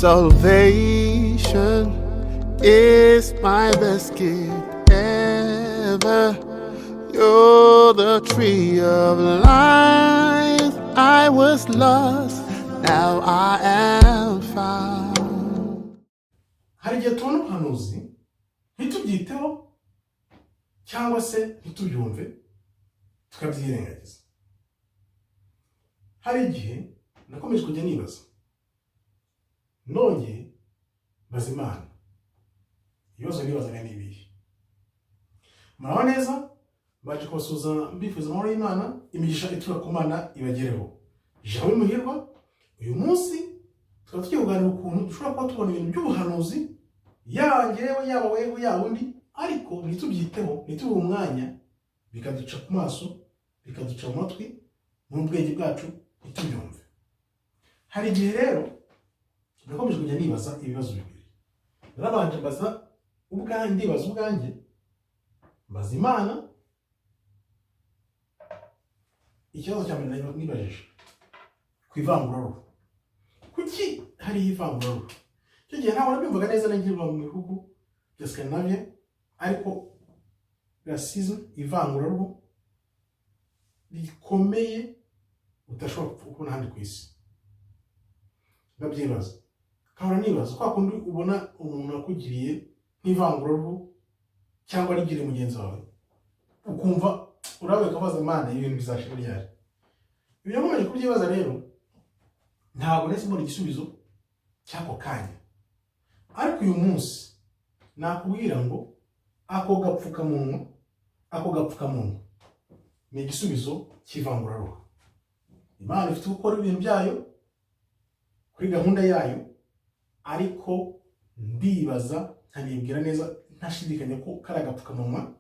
Salvation is my best gift ever. You're the tree of life. I was lost, now I am found. Hari igihe tubona ubuhanuzi ntitubyiteho cyangwa se ntitubyumve, tukabyirengagiza. Hari igihe nakomeje kujya nibaza, nongeye mbaza Imana. Ibibazo nibazaga ni ibihe? Muraho neza, baje kubasuhuza, mbifuza amahoro y'Imana, imigisha ituruka ku Mana ibagereho. Jean Muhirwa. Uyu munsi tukaba tugiye kuganira ukuntu dushobora kuba tubona ibintu by'ubuhanuzi, yaba njyewe, yaba wewe, yaba undi, ariko ntitubyiteho, ntitubihe umwanya, bikaduca ku maso, bikaduca mu matwi, mu bwenge bwacu ntitubyumve. Hari igihe rero nakomeje kujya nibaza ibibazo bibiri. Narabanje mbaza ubwanjye, ndibaza ubwanjye, mbaza Imana. Ikibazo cya mbere nibajije ku ivanguraruhu: kuki hariho ivanguraruhu? Icyo gihe ntabwo nabyumvaga neza, nagirwa mu bihugu bya Scandinavia, ariko racism, ivanguraruhu rikomeye udashobora kubona ahandi ku isi. Ndabyibaza, nkahora nibaza kwa kundi ubona umuntu akugiriye nk'ivanguraruhu cyangwa rigiriye mugenzi wawe, ukumva urabe ukabaza: "Mana, ibintu bizashira ryari?" Ibyo nkomeje kubyibaza rero, ntabwo nahise mbona igisubizo cy'ako kanya. Ariko uyu munsi nakubwira ngo ako gapfukamunwa ni igisubizo cy'ivanguraruhu. Imana ifite gukora ibintu byayo kuri gahunda yayo, ariko ndibaza nkanibwira neza ntashidikanya ko kari agapfukamunwa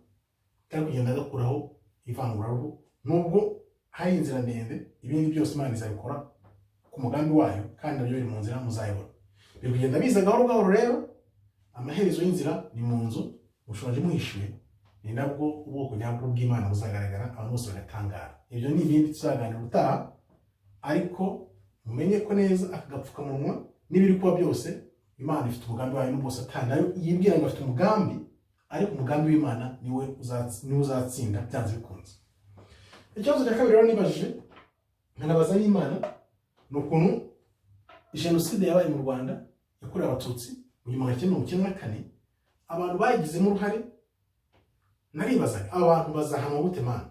kari kugenda gakuraho ivanguraruhu, nubwo hari inzira ndende. Ibindi byose Imana izabikora ku mugambi wayo, kandi nabyo biri mu nzira, muzayibona biri kugenda biza gahoro gahoro. Rero amaherezo y'inzira ni mu nzu, mushonje muhishiwe, ni nabwo ubwoko nyabwo bw'Imana buzagaragara, abantu bose bagatangara. Ibyo ni ibindi tuzaganira ubutaha, ariko mumenye ko neza aka gapfukamunwa n'ibiri kuba byose, Imana ifite umugambi wayo, nubwo Satani nayo yibwira ngo afite umugambi, ariko umugambi w'Imana niwe uzatsinda byanze bikunze. Ikibazo cya kabiri rero nibajije nkanabaza n'Imana ni ukuntu jenoside yabaye mu Rwanda yakorewe Abatutsi mu 1994, abantu bayigizemo uruhare. Naribazaga: aba bantu bazahanwa gute, Mana?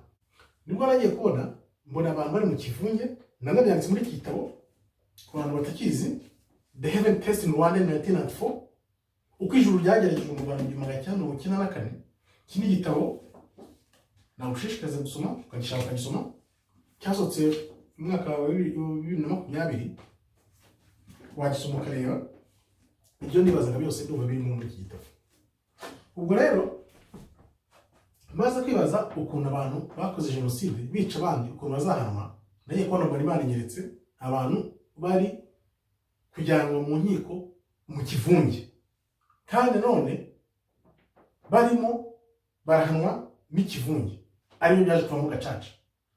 Nibwo nagiye kubona mbona abantu bari mu kivunge. Nanabyanditse muri iki gitabo, ku bantu batakizi, "The Heaven Test in Rwanda in 1994", uko ijuru ryageragejwe mu Rwanda mu 1994. Iki ni igitabo nagushishikariza gusoma, ukagishaka ukagisoma. Cyasohotse mu mwaka wa 2020. Wagisoma ukareba ibyo nibazaga byose, ndumva birimo muri iki gitabo. Ubwo rero maze kwibaza ukuntu abantu bakoze jenoside bica abandi, ukuntu bazahanwa, nagiye kubona mbona Imana inyeretse abantu bari kujyanwa mu nkiko mu kivunge, kandi none barimo barahanwa n'ikivunge, aribyo byaje kuvamo Gacaca.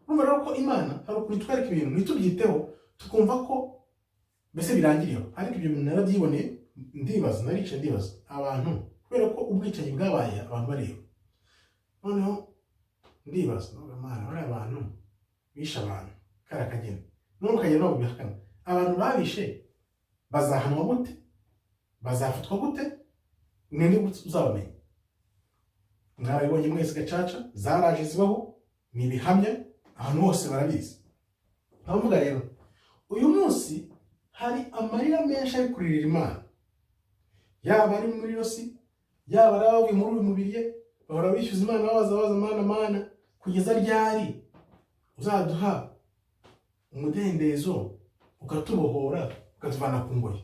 Urumva rero ko Imana hari ukuntu itwereka ibintu ntitubyiteho, tukumva ko mbese birangiriyeho. Ariko ibyo bintu narabyiboneye, ndibaza, naricaye ndibaza abantu, kubera ko ubwicanyi bwabaye abantu bareba. Noneho ndibaza, ndavuga: "Mana, bariya abantu bishe abantu kariya kageni, none ukagenda ntabwo bihakana, abantu babishe bazahanwa gute? Bazafatwa gute? Ninde uzabamenya?" Mwarabibonye mwese, Gacaca zaraje zibaho, ni ibihamya, ahantu hose barabizi. Ndavuga rero, uyu munsi hari amarira menshi ari kuririra Imana, yaba ari muri yosi, yaba ari abavuye muri uyu mubiri ye, bahora bishyuza Imana, babaza, babaza Mana: "Mana, kugeza ryari uzaduha umudendezo, ukatubohora, ukatuvana ku ngoyi?"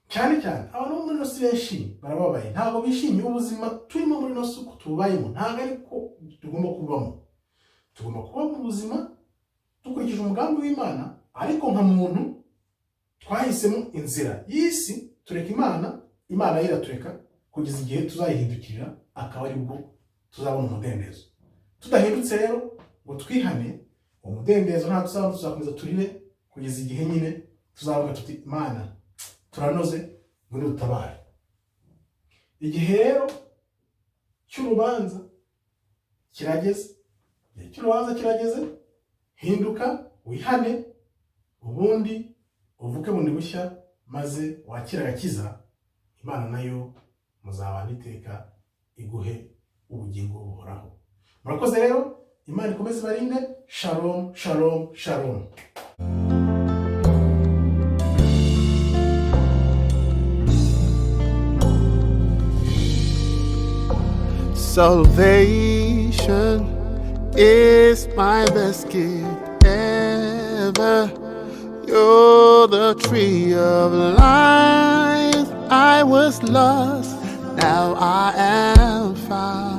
Cyane cyane abantu bo muri ino si benshi barababaye, ntabwo bishimiye ubuzima turimo muri ino si. Uko tubayemo ntabwo ariko tugomba kubamo. Tugomba kuba mu buzima dukurikije umugambi w'Imana, ariko nka muntu twahisemo inzira y'isi, tureka Imana, Imana yo iratureka kugeza igihe tuzayihindukirira, akaba aribwo tuzabona umudendezo. Tudahindutse rero ngo twihane, uwo mudendezo ntabwo tuzabona, tuzakomeza turire kugeza igihe nyine tuzavuga tuti: "Mana." Turanoze, ngwino dutabare. Igihe rero cy'urubanza kirageze, igihe cy'urubanza kirageze. Hinduka, wihane, ubundi uvuke bundi bushya, maze wakire agakiza. Imana nayo muzabana iteka, iguhe ubugingo buhoraho. Murakoze rero, Imana ikomeze ibarinde. Shalom, shalom, shalom. Salvation is my best gift ever. You're the tree of life. I was lost, now I am found.